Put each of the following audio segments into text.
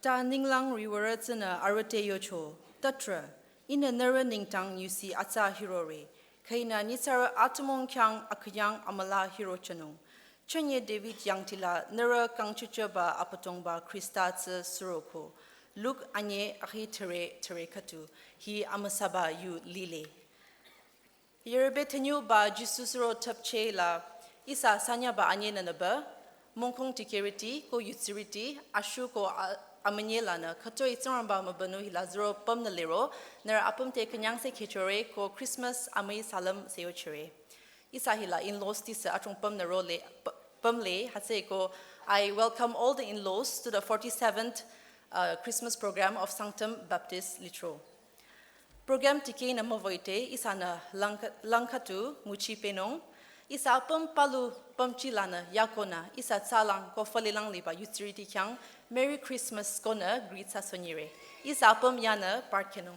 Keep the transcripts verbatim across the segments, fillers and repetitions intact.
Ta ninglang riwürü tsünü arüh te yocho, tüdrü, ihnü nührü nengdang yusi atsa hirore, khüinü nyitsarü atümung khyang akünyang amüla hirochehnung. Chünye David yangdila nührü kangchichüba Abüdongba Khrista tsü suroko. Luk anye ahi thüre thüre khüdu, hi amüsaba yu lile. Yürübe thünyoba Jisu suro thapche la ihsa sanyaba anye nünüba, mungkong dikehrüti ko yutsirüti, ashu ko a-, amünye lanü, khütoi Tsingrangba mübünung hila zuro pümnü liro, nührü apüm te künyangse khechore ko Christmas amüi salam seyochore. Ihsa hila in-laws tisü achung pümnü role, p-, pümle, hütsüeko, I welcome all the in-laws to the forty-seventh uh, Christmas program of Sanctum Baptist Litro. Program tikehnü müwüite ihsanü langkha-, langkhatu nguchi pehnung. Ihsa apüm palu pümchi lanü yakonü ihsa tsalang ko falilang liba yutsirüti khyang Merry Christmas konü greet thsasonyire. Ihsa apüm yanü part khenung.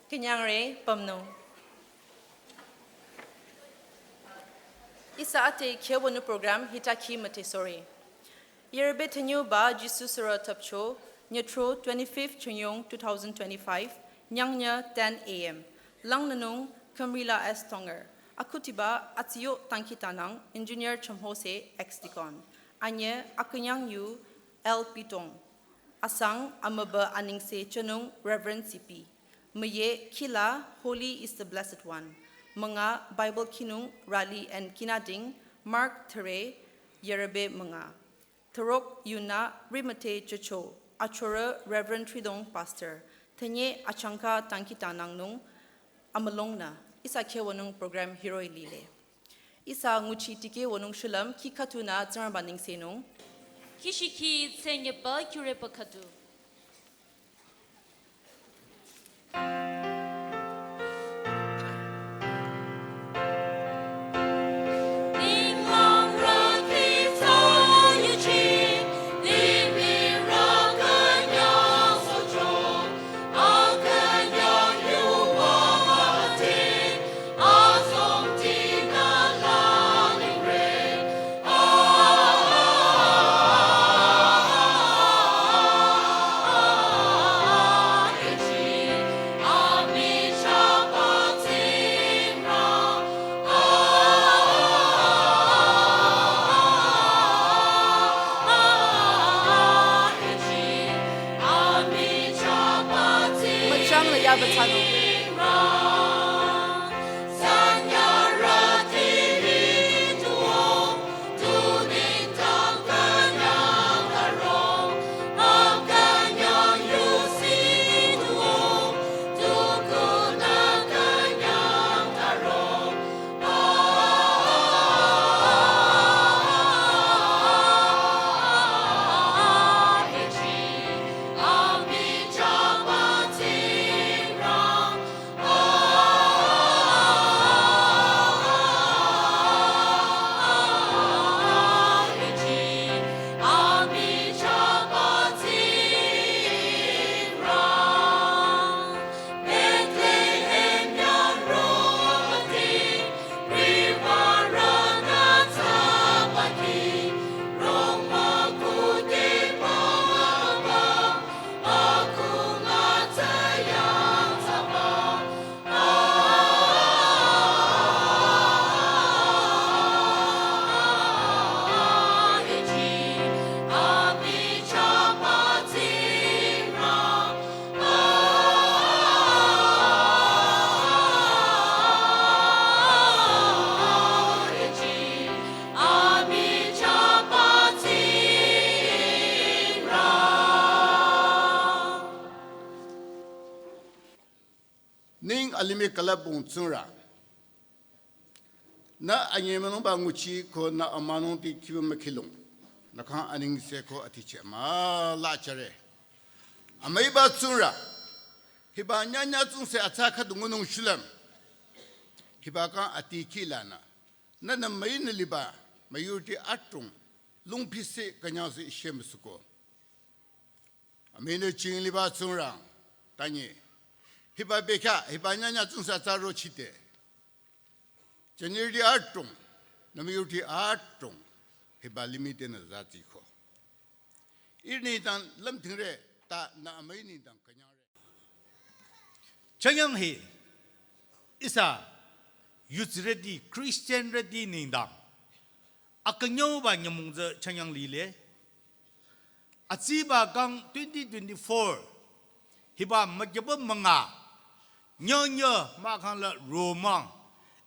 Künyangre pümnung. Ihsa ate khewünü program hita khi müte sore. Yürübe thünyoba Jisu suro thapcho, nyütro twenty-fifth Chunyong two thousand twenty-five, nyangnyü ten A M. Langnünung Kamrila S Tonger. Akhutiba Atsiyo Tangkitanang, Engineer Chomhose, ex-deacon. Anye akünyang yu L Pitong. Asang amübü anengse chonung Reverend C P. Müye khila Holy is the Blessed One. Münga Bible khinung Rali and Kinading, Mark thüre, yürübe münga. Thürok yunü rimüte chocho, achorü Reverend Tridong Pastor. Thünye achangka Tangkitanangnung amülongnü. Ihsa khewünung program hiroi lile. Ihsa nguchi tikeh wünung shulüm khi khüdunü Tsingrangba nengsenung. Kishiki tsenye ba kure ba khüdu. Müchang la yaba thsanung. Ning alimih külüpbong Tsingrang. Nü anyemünungba nguchi ko nü amanung ti kibu mükilung. Nü khyang anengse ko atiche mülachare. Amüiba Tsingrang. Hiba nyanya tsungse atsa khüdu ngunung shulüm. Hiba khyang atikehlanü. Nünü müinü liba müyurüti atung. Lungphise künyangse ishe müsuko. Amino ching liba Tsingrang, tanyi. Hiba bekha, hiba nyanya tsungsa tsaro chite. Janirdi atung, namyurdi atung, hiba limite na zati ko. Ihrü nengdang lamtingre, ta nü amüi nengdang künyangre. Chanyang hi, ihsa, yudsirüti, Christianrüti nengdang. Akünyangba nyümong tsü chanyang lile. Atsiba kang twenty twenty-four. Hiba mükyüba münga. Nyonyo mahkhang la romang.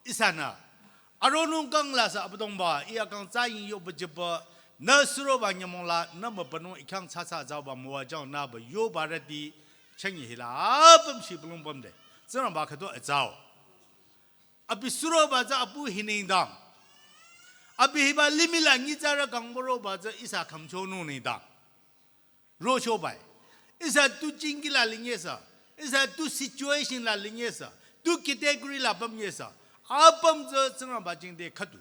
Ihsanü. Aronung kang la sa Abüdongba. Iya kang tsa yin yoba jüba. Nü suroba nyümong la. Nü mübünung ikhyang tsa tsa zauba müwajang nüba yobarüti. Chanyang hila apüm shi bülung bamde. Tsingrangba khüto etsao. Abi suroba tsü apu hi nengdang. Abi hiba limih la nyitsarü kangbo roba tsü ihsa khümchonung nengdang. Rochobai. Ihsa tu jingki la linyesa. Ihsa tu situation la linyesa. Tu category la bamnyesa. Apüm tsü Tsingrangba jingte khüdu.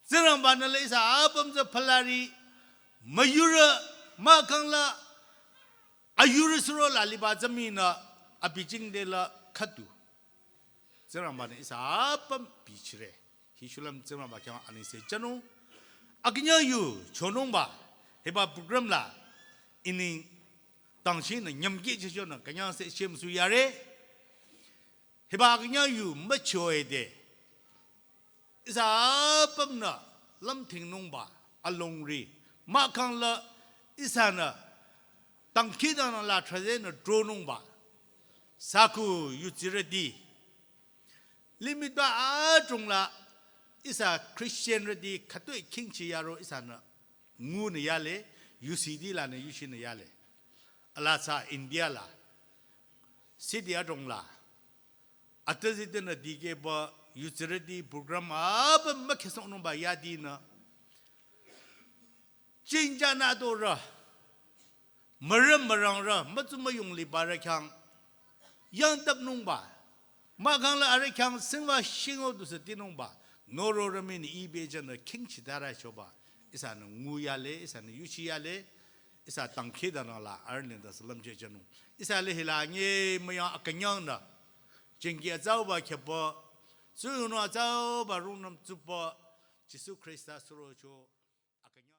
Tsingrangba nü la ihsa apüm tsü phalari. Müyurü mahkhang la ayurü suro la liba tsü minü abi jingte la khüdu. Tsingrangba nü ihsa apüm bichire. Hi shulüm Tsingrangba khyang anise chanu. Akünyang yu chonungba. Hiba program la. Ini tangshi nü nyümki chicho nü künyang se shem su yare. Hiba akünyang yu müchoe de. Ihsa apüm nü lamtingnungba. Alongri. Mahkhang la ihsanü. Tangki dang la traze nü dronungba. Saku yudsirüti. Limih ba atung la ihsa Christianrüti khütoi khingchi yaro ihsanü ngunü yale, U C D lanü yuchinü yale. Ala sa India la, city atung la, atüzitenü dikehba yudsirüti program apüm mükhesongnungba yadinü. Chinja nü dorü. Mürü mürangrü, mütsu müyung libarü khyang. Yangtapnungba. Mahkhang la arüh khyang singwa shingo dusü tinungba. Nororü mini ibe jünü khingchi darü choba. Ihsanü ngu yale, ihsanü yuchi yale. Ihsa tangki danü la arüh nengdang sü lümje jünung. Ihsa le hila nye müyang akünyang nü. Jengki atsauba khyüpü. Tsuyungnung atsauba rungnüm tsupü. Jisu Khrista surocho akünyang.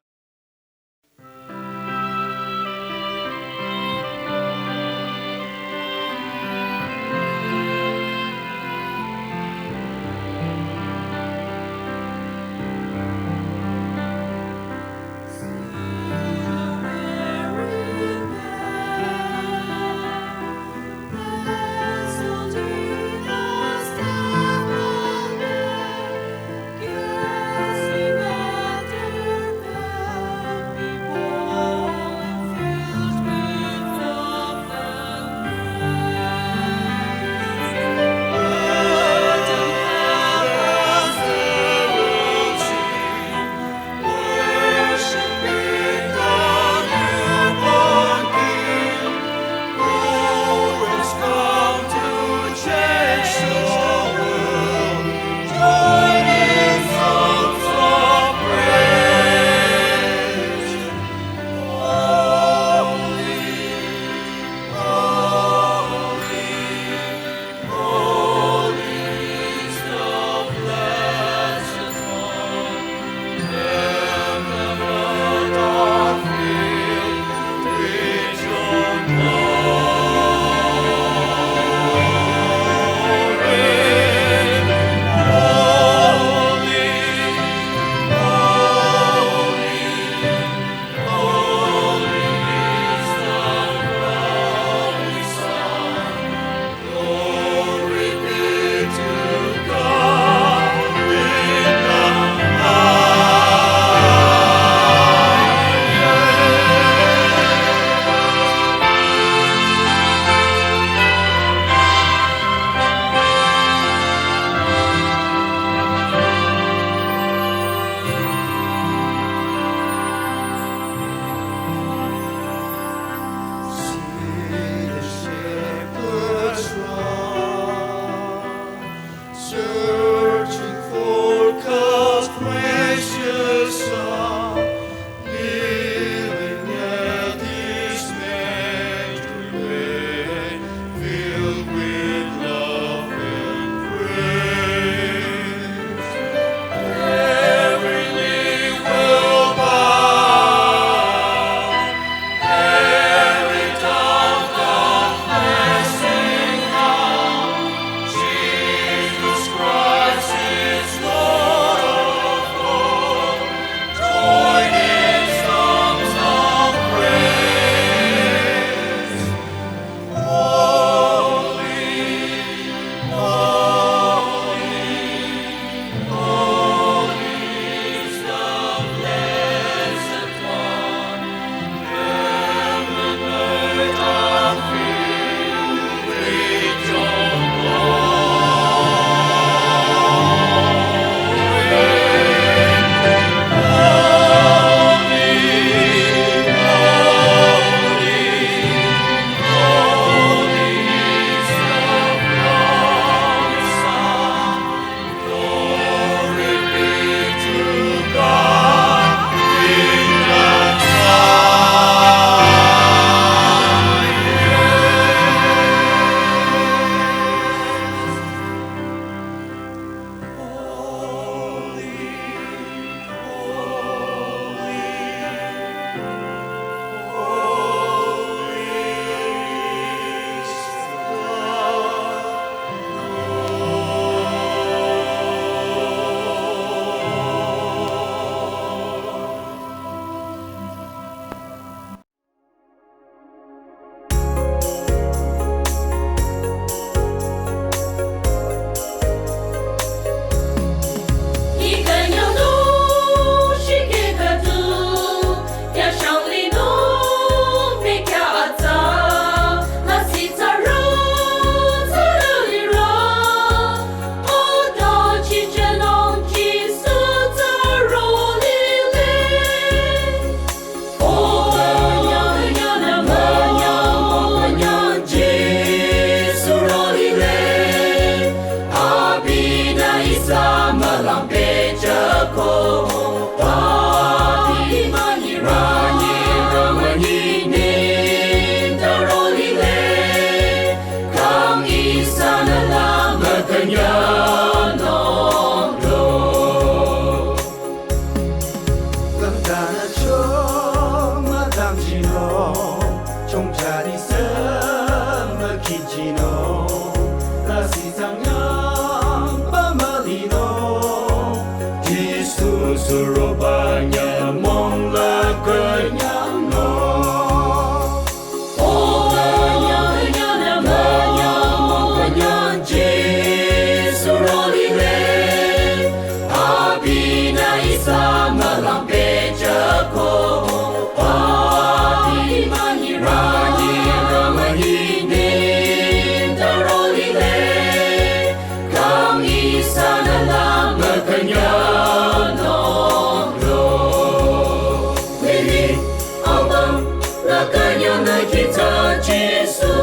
Yanü kitsa Jisu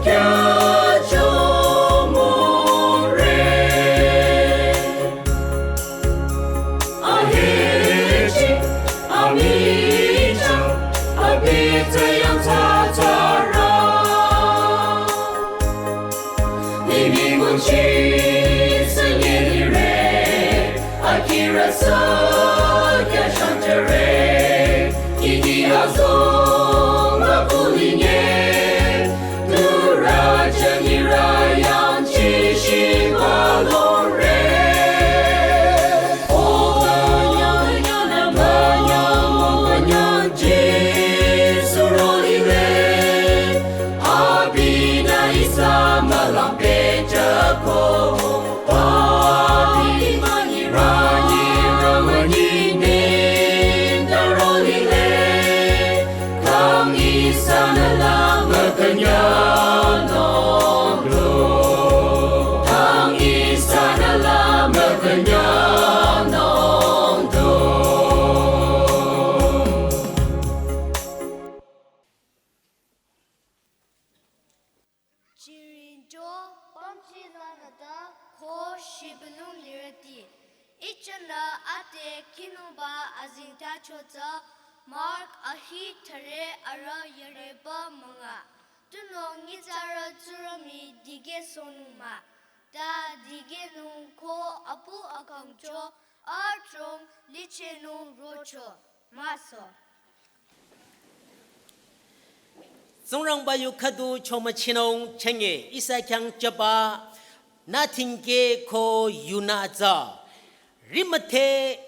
kya chomore. Ahechi, amicha, abitsa yang tsatsara. Nini muchi sanyere, akira sa kya shantere. Kiki azong akulinye, nura chanira yang chishi balore. O kanya, kanya, kanya, Jisu rolile. Abina isa malampe chako. Abi manyi, manyi, manyi, ne, darolile. Kang isa na la makanya no do. Kang isa na la makanya no do. Chirincho pamchi lanata ko shibulung lirati. Ichanra ate kinuba azingta chotsa Mark ahi thare ara yareba manga. Tunong ngitsara tsurami dige sonuma. Ta dige nung ko apu akangcho artong liche nung rocho. Maso. Tsingrangba yu khüdu chomüchinung chenge ihsa khyang chaba nü thingke ko yunü tsü rimüthe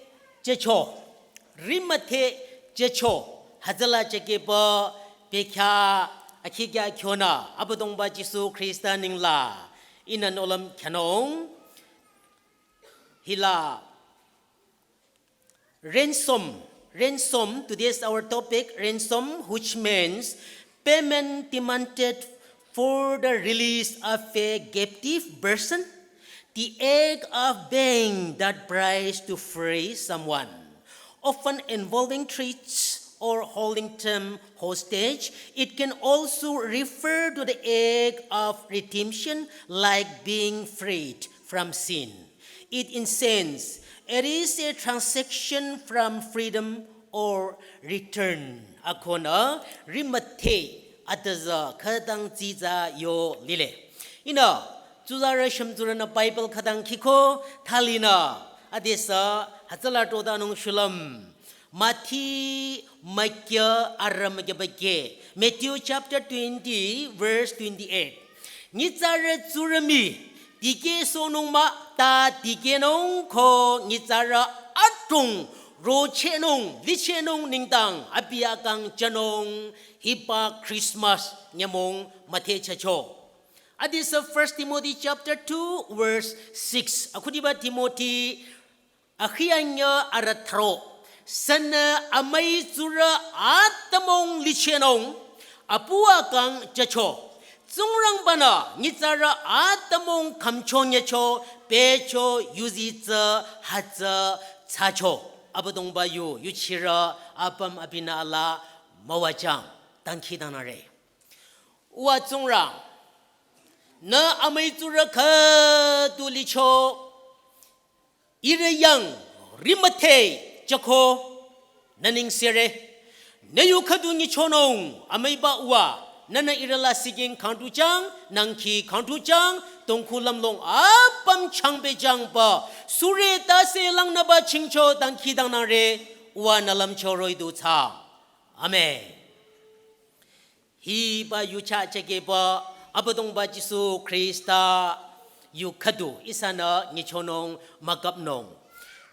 checho, rimüthe checho hütsüla chekeba bekhyah akhikya khyonü Abüdongba Jisu Khrista ningla ihnü nohlüm khyanung hila Ransom, ransom, today's our topic, ransom, which means payment demanded for the release of a captive person, the act of paying that price to free someone, often involving threats or holding them hostage. It can also refer to the act of redemption, like being freed from sin. It, in sense, it is a transaction from freedom or return. Akhonü rimüthe atüzü khütang tsitsa yo lile. Ihnü tsuzarü shümtsurünü Bible khütang khiko thalinü adesü hütsüla todanung shulüm. Mathi makya aram gebake. Matthew chapter twenty, verse twenty-eight. Nyitsarü tsurümi dikeh sonung mah ta dikehnung ko nyitsarü adrong rochehnung lichehnung nengdang abi akang jünung hiba Christmas nyümong müthehchehcho. Adesü First Timothy chapter two, verse six. Akhudiba Timothy akhi anyüh arüh thüro. Sünü amüi tsurü atümung lichehnung apu akang jücho. Tsingrangbanü nyitsarü atümung khümchonyecho, pehcho, yuzi tsü hütsü thsacho. Abüdongba yu yuchirü apüm abinü ala müwajüng dangkhidangnangre. Uwa Tsingrang, nü amüi tsurü khüdu licho, ihrü yang rimüthe jüko nü nengsere. Nü yu khüdu nyichonung amüiba uwa, nünü ihrü la siking khangtujüng, nangkhi khangtujüng, tongkhu lümlong apüm changpehjüngba, sure tase langnüba chingcho dangkhidangnangre, uwa nü lümcho roh-i du thsaang. Amen. Hiba yucha chekeba Abüdongba Jisu Khrista yu khüdu ihsanü nyichonung müküpnung.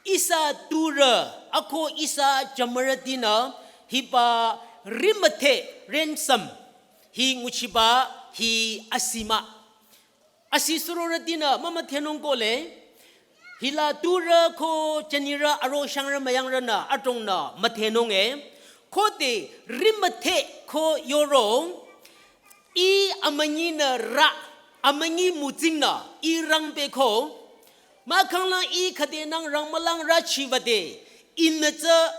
Ihsa turü ako ihsa jümürütinü hiba rimüthe ransom hi nguchiba hi asi mah. Asi surorütinü mümüdhenung kohle, hila turü ko jünirü aro shangrü müyangrünü adrongnü müdhenung e, khode rimüthe ko yoro, ih amünyinü rü, amünyi mütsingnü ih rangpehko, mahkhanglang ih khüdenang rangmülang rüchiwüde, ihnü tsü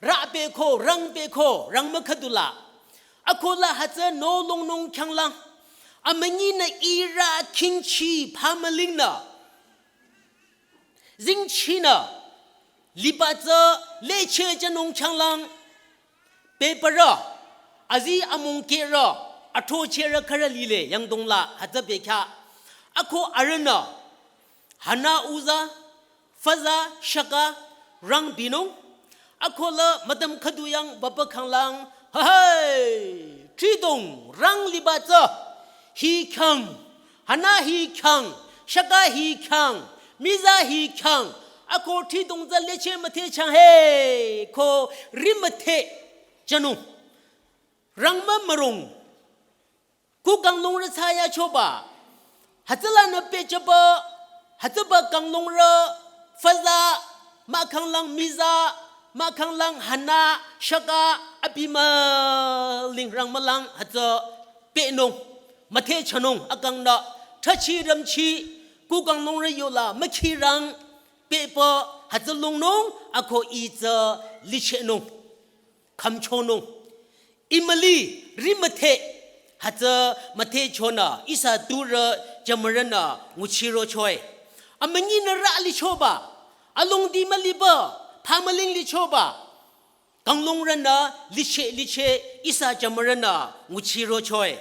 rüpehko, rangpehko, rangmükhüdula. Akola hütsü nü longnung khyanglang, amünyinü ihrü khingchi phamülingnü, zingchinü, liba tsü lecheh jünung khyanglang, bebürü, azi amungkerü, athrochehrü khürü lile yangdongla hütsü bekhyah. Ako arühnü, Hana Uza, Faza, Shaka, rang binung. Akola müdüm khüdu yang baba khanglang, "Hey, thridong rang liba tsü, hi khyang, Hana hi khyang, Shaka hi khyang, Miza hi khyang, ako thridong tsü lecheh müthehchang he," ko ri mütheh jünung. Rang mümürong. Ku kanglungrü thsayachoba. Hütsülanü pehjüba, hütsüba kanglungrü, Faza, mahkhanglang Miza, mahkhanglang Hana, Shaka, abi müling rang mülang hütsü pehnung, müthehchanung akangnü, thrachi rümchi, ku kanglungrü yola mükhirang, pehba hütsü longnung, ako ih tsü lichehnung, khümchonung. Imüli ri mütheh, hütsü müthehchonü, ihsa turü jümürünü nguchirochoe. Amünyinü rü lichoba, alongdi müliba, phamüling lichoba. Kanglungrünü licheh licheh, ihsa jümürünü nguchirochoe.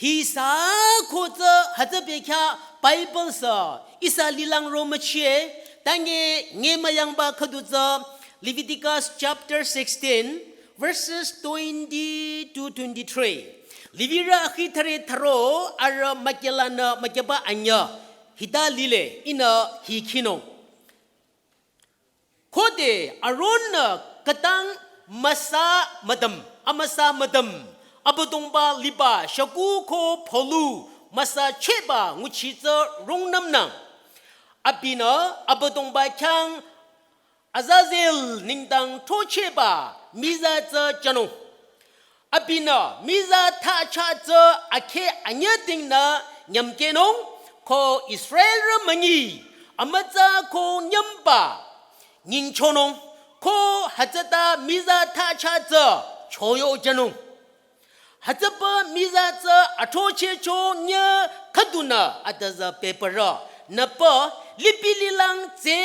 Hi sü ko tsü hütsü bekhyah Bible sü ihsa lilang ro müchie, tange nge müyangba khüdu tsü Leviticus chapter sixteen, verses twenty to twenty-three. Levirü akhi thüre thüro arüh mükelanü mükeba anyüh hita lile ihnü hi khinung. Khode Aron-nü khütang müsa müdüm, amüsa müdüm, Abüdongba liba shükuh ko pholu müsachehba nguchi tsü rungnümnang. Abinü Abüdongba khyang Azazel nengdang throchehba miza tsü jünung. Abinü miza thacha tsü akheh anyüdingnü nyümkehnung, ko Israelrü münyi amütsa ko nyümba nyingchonung, ko hütsüta miza thacha tsü choyo jünung. Hütsüpü miza tsü athrochehcho nyüh khüdunü adüzü bebürü nüpü lipi lilang tse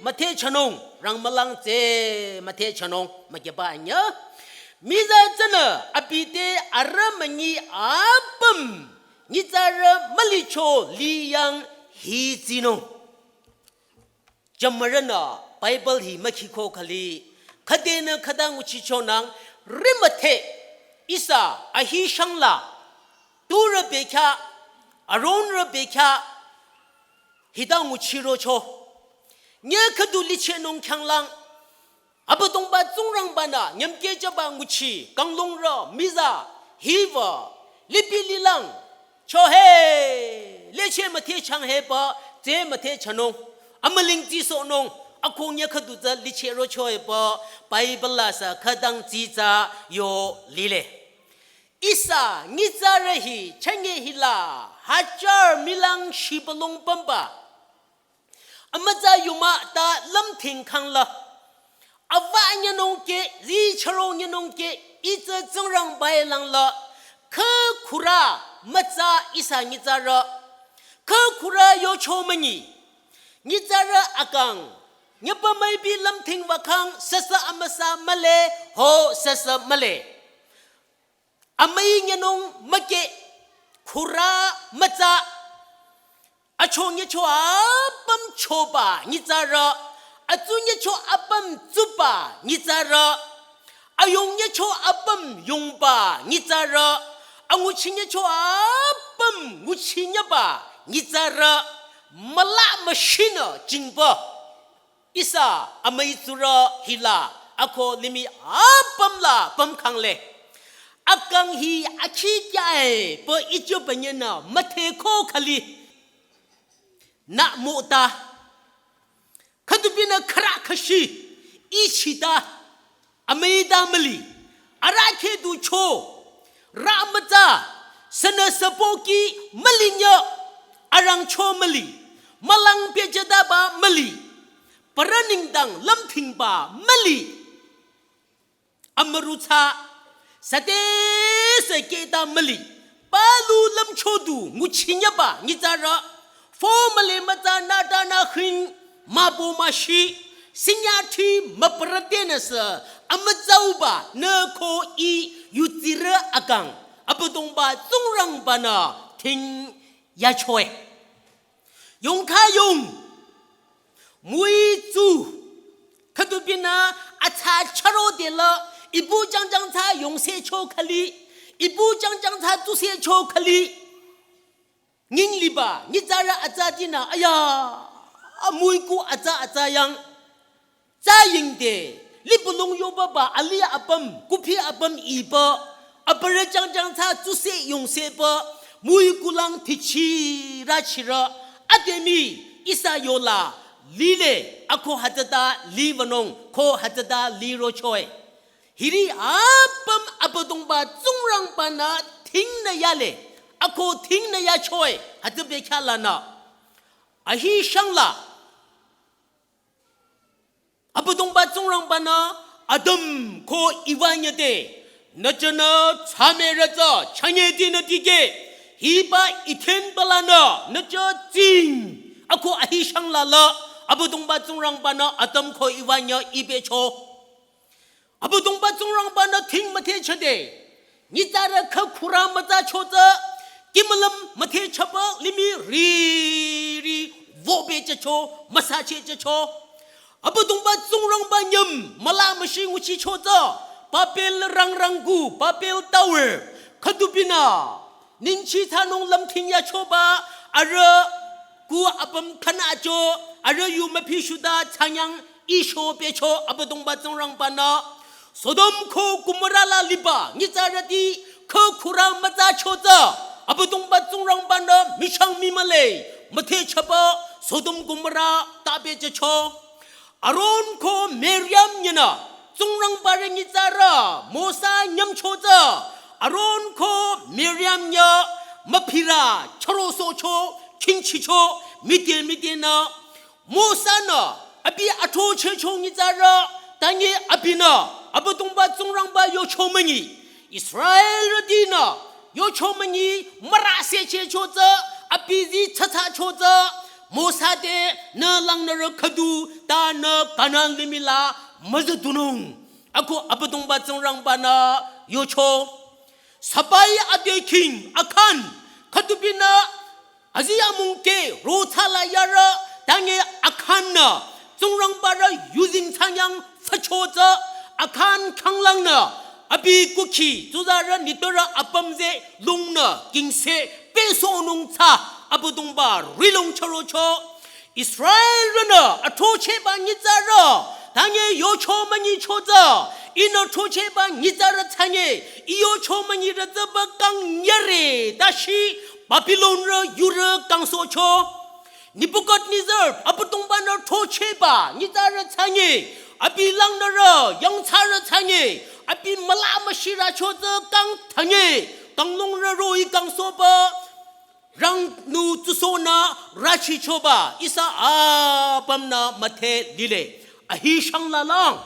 müthehchanung, rang mülang tse müthehchanung, mükeba anyüh. Miza tsünü abi te arüh münyi apüm nyitsarü mülicho liyang hi tsinung. Jümürünü Bible hi mükhiko khali, khüdenü khüta nguchichonang, ri mütheh, ihsa ahi shangla, turü bekhyah, Aron-rü bekhyah, hita nguchirocho. Nyüh khüdu lichehnung khyanglang, Abüdongba Tsingrangba-nü nyümkehjüba nguchi, kanglungrü, miza, hiwü, lipi lilang, cho he, lecheh müthehchang hepü, tse müthehchanung, amüling tsisohnung, akhung nyüh khüdu tsü lichehrocho hepü, Bible la sü khütang tsitsa yo lile. Ihsa nyitsarü hi chünye hila, hajar milang shibülung pümba. Amütsa yuma ta lümthing khangla. Ava nyünung ke, zi charo nyünung ke, itsü Tsingrangba-e langla. Khü khürü mütsa ihsa nyitsarü. Khü khürü yocho münyi. Nyitsarü akang. Nyüpa müipi lümthing wükhang süsü amüsa mühle, ho süsü mühle. Amüi nyünung müke, khürü mütsa, acho nyücho apüm choba nyitsarü, atsu nyücho apüm tsuba nyitsarü, ayong nyücho apüm yongba nyitsarü, anguchi nyücho apüm nguchi nyüba nyitsarü, müla müshinü jingba. Ihsa amüi tsurü hila, ako limih apüm la püm khangle. Akang hi akhi kyae pü ijo banyena müthe ko khali. Na mo ta. Khüdupinü khürü khüshi, ichita. Amüi ta müli, arahkheh du cho, rü mütsa, sünü süpoki müli nyü, arangcho müli, mülang pehjütaba müli, parü nengdang lümthingba müli, amürutsa, süte te keta müli. Palu lümcho du nguchinyaba nyitsarü. Fo müle mütsa nüta nü khing mübo müshi. Sinyati müpürütenüsü amütsauba nü ko i yutsirü akang. Abüdongba Tsingrangbanü ting yachoe. Yongkha yong. Müitsu. Khütupinü atsa charo dela ibu jangjang tsa yongsecho khali. Ibu jangjang tsa tsusecho khali. Nying liba, nyitsarü atsa dinü, aya, müiku atsa atsa yang. Tsayingde, lipulong yobaba ali apüm, kupi apüm iba, abürü jangjang tsa tsuse yongseba, müikulang tichi rachirü, atemi, ihsa yola, lile, ako hütsüta liwünung, ko hütsüta lirochoe. Hiri apüm Abüdongba Tsingrangbanü tingnü yale, ako tingnü yachoe, hütsübe khalanü. Ahi shangla, Abüdongba Tsingrangbanü Adam ko Eva nyüte, nüjünü tsame rütsa chanye dinü dikeh, hiba Eden balanü nüjü tsing, ako ahi shangla la, Abüdongba Tsingrangbanü Adam ko Eva nyü ibecho. Abüdongba Tsingrangbanü ting müthehchade, nyitsarü khükhurü mütsa chotsü, kimülüm müthehchaba limih riri, vobe chacho, müsache chacho. Abüdongba Tsingrangba nyüm, müla müshi nguchi chotsü, Babel rangrangku, Babel Tower, khütupinü, ningchi tsanung lümthing yachoba, arüh ku apüm khana acho, arüh yu müphi shuta tsanyang isho pecho Abüdongba Tsingrangbanü. Sodom ko Gomorrah la liba, nyitsarüti, khükhurü mütsa chotsü, Abüdongba Tsingrangbanü, michang mimüle, müthehchaba, Sodom Gomorrah, tabe chacho. Aron ko Miriam nyünü, Tsingrangbarü nyitsarü, Mosa nyümchotsü, Aron ko Miriam nyü, müphirü, charo socho, khingchicho, mide midenü, Mosanü, abi athrochehcho nyitsarü, tanye abinü, Abüdongba Tsingrangba yocho münyi, Israelrütinü, yocho münyi, mürase chehchotsü, abi zi tsatsa chotsü, Mosa te nü langnürü khüdu ta nü Kanan limih la müzüdunung. Ako Abüdongba Tsingrangbanü yocho. Sabai ade king Akhan khütupinü azi amungke rothsa la yarü tanye Akhan nü Tsingrangbarü yuzeng tsanyang füchotsü Akhan khanglangnü abi kukhi tsuzarü nitpürü apüm ze lungnü kingse pesohnung tsü Abüdongba rihlong chürocho. Israelrünü athrochehba nyitsarü, tanye yocho münyichotsü, ihnü throchehba nyitsarü tsanye, i yocho münyirü tsüba kang nyüre, tashi Babilonrü yurü kangsohcho. Nebuchadnezzar, Abüdongbanü throchehba nyitsarü tsanye, abi langnürü yangthsarü tsanye, abi müla müshirü chotsü kang thanye, kanglungrü roh-i kangsohba, rangnu tsusohnü rachichoba ihsa apümnü müdhe lile. Ahi shangla lang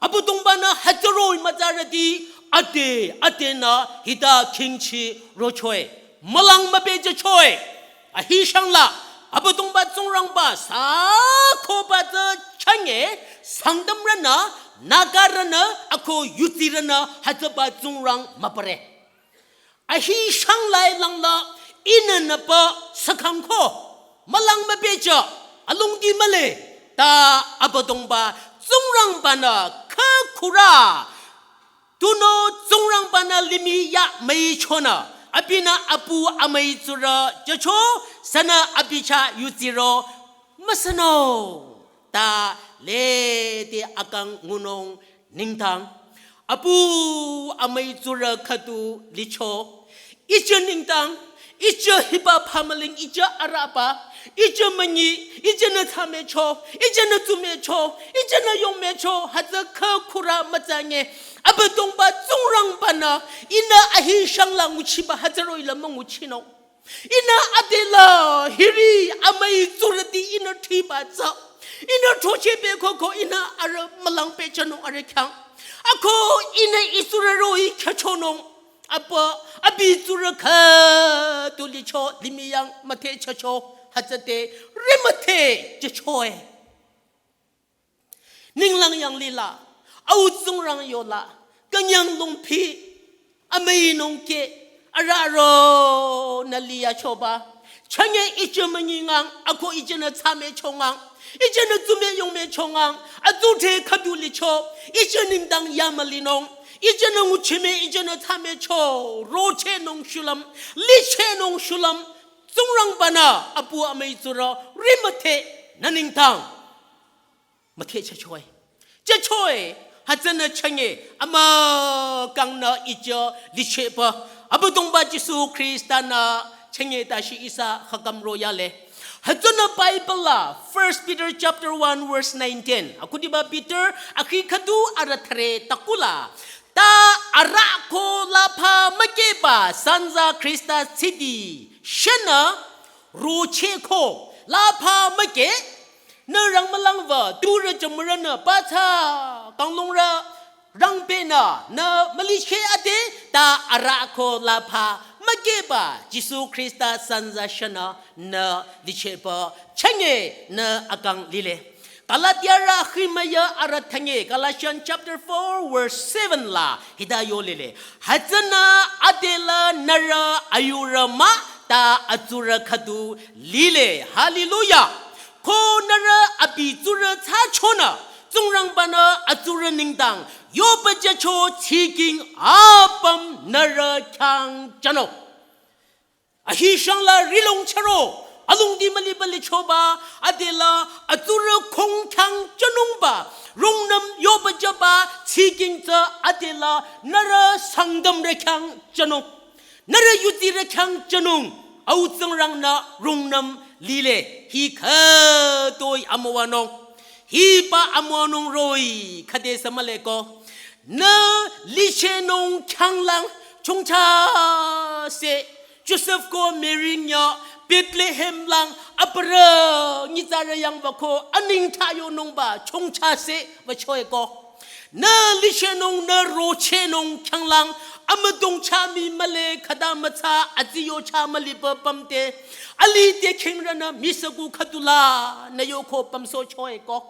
Abüdongbanü hütsüroh-i mütsarüti ade adenü hita khingchi rochoe. Mülang müpehjüchoe. Ahi shangla Abüdongba Tsingrangba sü koba tsü chanye Sangtamrünü, Nagarünü, ako yudsirünü hütsüba Tsingrang müpüre. Ahi shangla-i langla ihnü nüpü sükhangko mülang müpehjü alongdi mühle ta Abüdongba Tsingrangbanü khükhurü tunüo Tsingrangbanü limih ya müichonü abinü apu amüi tsurü jücho sünü abi chah yudsiro müsünung ta lede akang ngunung nengdang apu amüi tsurü khüdu licho. Ije nengdang, ije hiba phamüling, ije arüba, ije münyi, ije nü thsamecho, ije nü tsumecho, ije nü yongmecho, hütsü khükhurü mütsanye. Abüdongba Tsingrangbanü ihnü ahi shangla nguchiba hütsüroh-i la münguchinung. Ihnü adela hiri amüi tsurüti ihnü thiba tsü. Ihnü throchehbe koko ihnü arüh mülang pehjünung arüh khyang. Ako ihnü i tsurü roh-i khyüchonung. Apa, abi tsurü khüdu licho, limih yang müthehchehcho, hütsüte, rimüthehchehchoe. Ninglang yang lila, au tsingrang yola, künyang lungpi, amüi nungke, araro nü liyachoba. Chünye ihsa müngingang, ako ihsanü tsame chongang, ihsanü tsume yongme chongang, atsuthre khüdu licho, ihsa nengdang yamülinung, ihsanü nguchime, ihsanü tsame cho, rochehnung shulüm, lichehnung shulüm, tsingrangbanü, apu amüi tsurü, rimüthehnü nengdang müthehchehchoe. Chehchoe, hütsünü chünye, amükangnü ihsa lichehba, Abüdongba Jisu Khrista-nü chünye tashi ihsa khakam royale. Hütsünü Bible la, First Peter chapter one verse nineteen. Akhudiba Peter, akhi khüdu arüh thüre takula. Ta arüh ko lapha mükehba sanza Khrista tsidi, shenü rochehko lapha mükeh, nü rangmülangba, tsurü jümürünü, patsa, kanglungrü, rangpenü, nü mülicheh ade, ta arüh ko lapha, mükehba, Jisu Khrista sanza shenü, nü lichehba, chünye, nü akang lile. Galatiarü khimüya arüh thünye, Galatians chapter four, verse seven la, hita yo lile. Hütsünü adela nührü ayurü mah, ta atsurü khüdu lile. Hallelujah. Ko nührü abi tsurü thsachonü, tsingrangbanü atsurü nengdang, yoba jücho tsiking apüm nührü khyang jünung. Ahi shangla rilong chüro, alungdi müliba lichoba, adela atsurü khong khyang jünungba, rungnüm yoba jüba, tsiking tsü adela nührü Sangtamrü khyang jünung. Nührü yudsirü khyang jünung, au tsingrangnü rungnüm lile, hi khütoi amüwanung. Hiba amüwanung roh-i khüde sü mühle ko. Nü lichehnung khyanglang chongcha se, Josef ko Mary nyi Bethlehem lang aparü nyitsarü yangba ko anengtha yonungba chongcha se wüchoe ko. Nü lichehnung nü rochehnung khyanglang amüdong chah mii mühle khüta mütsa aziyo chah müliba pümte. Alih te khingrünü misüku khüdula nü yoko pümsohchoe ko.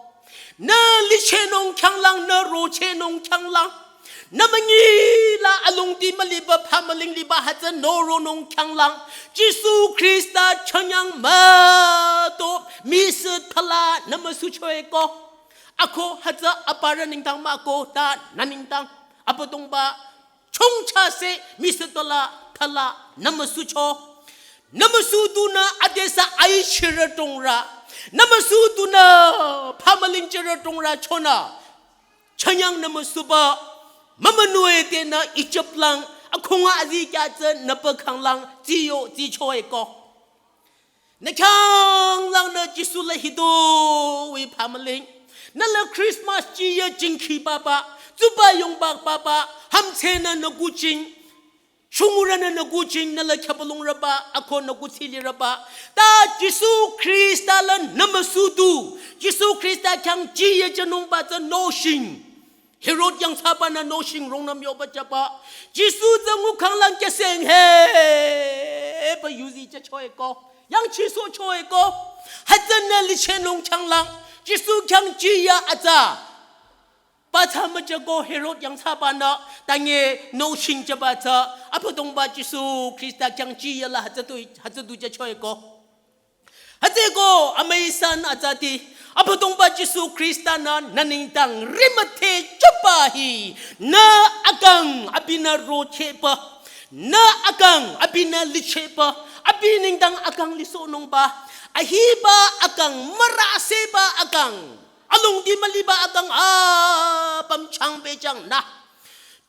Nü lichehnung khyanglang nü rochehnung khyanglang. Nü münyi la alungdi müliba phamüling liba hütsü noronung khyanglang. Jisu Khrista chünyang müto misü thala nü müsuchoe ko. Ako hütsü aparü nengdang mah ko ta nü nengdang. Abüdongba chongcha se misü thala thala nü müsucho. Nü müsu tunü adesü aichirü tongrü. Nü müsu tunü phamüling chirü tongrü chonü. Chünyang nü müsuba mümünue tenü Ijip lang akhunga azikyah tsü nüpa khanglang tsiyo tsichoe ko. Nü khyanglang nü Jisu la hitoi phamüling. Nü la Christmas chiya jingkhi papa, tsuba yongba papa, hamtsenü nü kuching. Shungurünü nü kuching nü la khyapalungrüba, ako nü kuthsilirüba. Ta Jisu Khrista la nü müsu tu. Jisu Khrista khyang chiya jünungba tsü noshing. Herod yangthsabanü noshing rungnüm yoba jüba. Jisu tsü ngukhanglang keseng he, ba yuzi jüchoe ko. Yangchisohchoe ko. Hütsünü lichehnung khyanglang. Jisu khyang chiya atsa. Patsa müjüko Herod yangthsabanü, tange noshing jüba tsü, Abüdongba Jisu Khrista khyang chiya la hütsütoi, hütsütoi jüchoe ko. Hütsüeko amüi san atsati, Abüdongba Jisu Khrista-nü nü nengdang rimüthehchehba hi, nü akang abinü rochehba, nü akang abinü lichehba, abi nengdang akang lisohnungba, ahiba akang, müraseba akang. Alungdi müliba akang apüm changpehjang nü.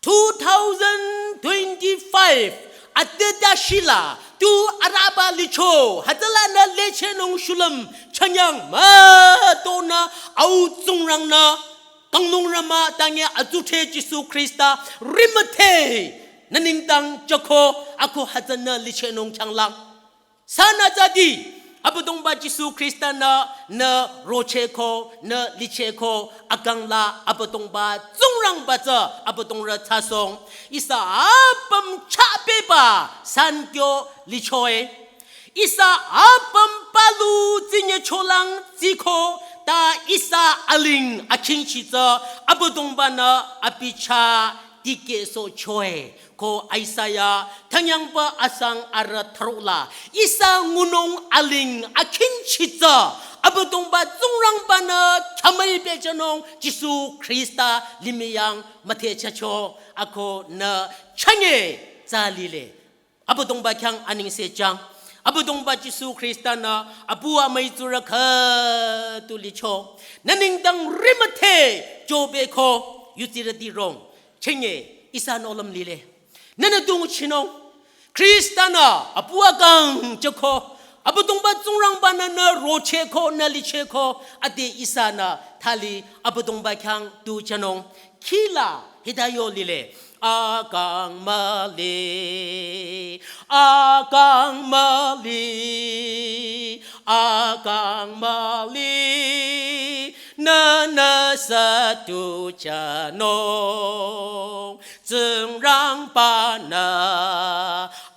Two thousand twenty-five ateta shila tu arüba licho hütsülanü lichehnung shulüm chünyang mütonü au tsingrangnü kanglungrü mah tange atsudhre Jisu Khrista rimütheh nü nengdang jüko ako hütsünü lichehnung khyanglang. Sanü tsadi, Abüdongba Jisu Khrista-nü, nü rochehko, nü lichehko, akang la Abüdongba Tsingrangba tsü, Abüdongrü thsasohng. Ihsa apüm chapeba san kyo lichoe. Ihsa apüm palu tsinyecholang tsiko, ta ihsa aling akhingchi tsü, Abüdongba-nü abi chah dikehsohchoe. Ko Isaiah thanyangba asang arüh thüro la, ihsa ngunung aling akhingchi tsü, Abüdongba Tsingrangba-nü khamai pehjünung Jisu Khrista limih yang müthehjücho, ako nü chünye tsü lile. Abüdongba khyang anengse jang. Abüdongba Jisu Khrista-nü apu amüi tsurü khüdu licho. Nü nengdang rimüthe jübeko yutsirüti rong. Chünye ihsa nohlüm lile. Nünü tu nguchinung. Khrista-nü apu akang jüko. Abüdongba Tsingrangba-nü nü rochehko, nü lichehko. Ade ihsanü thali Abüdongba khyang tu jünung. Khila hita yo lile. Akang müli, akang müli, akang müli, nü nüsü tu jünung. Tsingrangba-nü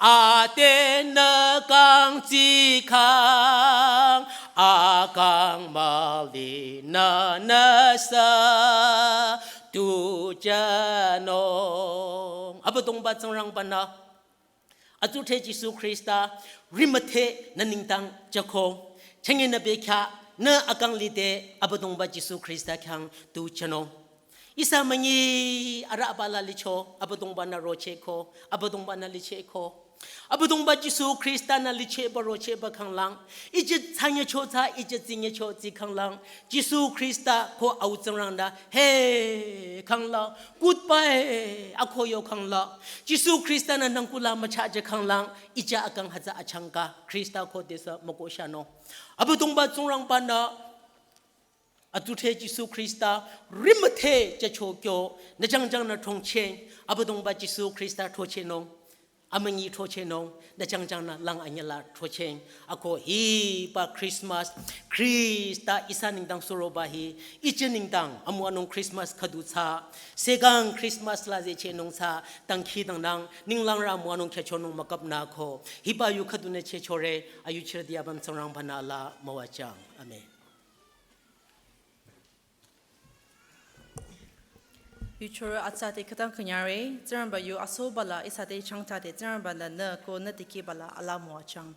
ade nü kang tsikhang, akang müli nü nüsü tu jünung. Abüdongba Tsingrangba-nü atsudhre Jisu Khrista rimüthe nü nengdang jüko. Chünye nü bekhyah nü akang lide Abüdongba Jisu Khrista khyang tu jünung. Ihsa münyi arüh aba la licho, Abüdongba-nü rochehko, Abüdongba-nü lichehko. Abüdongba Jisu Khrista-nü lichehba rochehba khanglang, ije tsanyecho tsü, ije tsinyecho tsi khanglang, Jisu Khrista ko Au Tsingrang-nü, he khangla, goodbye, ako yo khangla, Jisu Khrista-nü nangkula müchajü khanglang, ije akang hütsü achangka, Khrista khodesü mükohshanung. Abüdongba Tsingrangba-nü atsudhre Jisu Khrista rimüthe jücho kyo, nü jangjang nü throchehng, Abüdongba Jisu Khrista throchehnung, amünyi throchehnung, nü jangjang nü lang anyüla throchehng, ako hiba Christmas, Khrista ihsa nengdang suroba hi, ije nengdang amüwanung Christmas khüdu tsü, sekang Christmas la zechehnung tsü, dangkhidangnang, ninglangrü amüwanung khyüchonung müküpnü ko, hiba yu khüdunü chehchore, ayuchirüti apüm Tsingrangba-nü la müwajüng. Amen. Yuchorü atsa te khütang künyangre, Tsingrangba yu asoba la ihsa te changtade Tsingrangba-nü nü ko nü dikehba la ala müwajüng.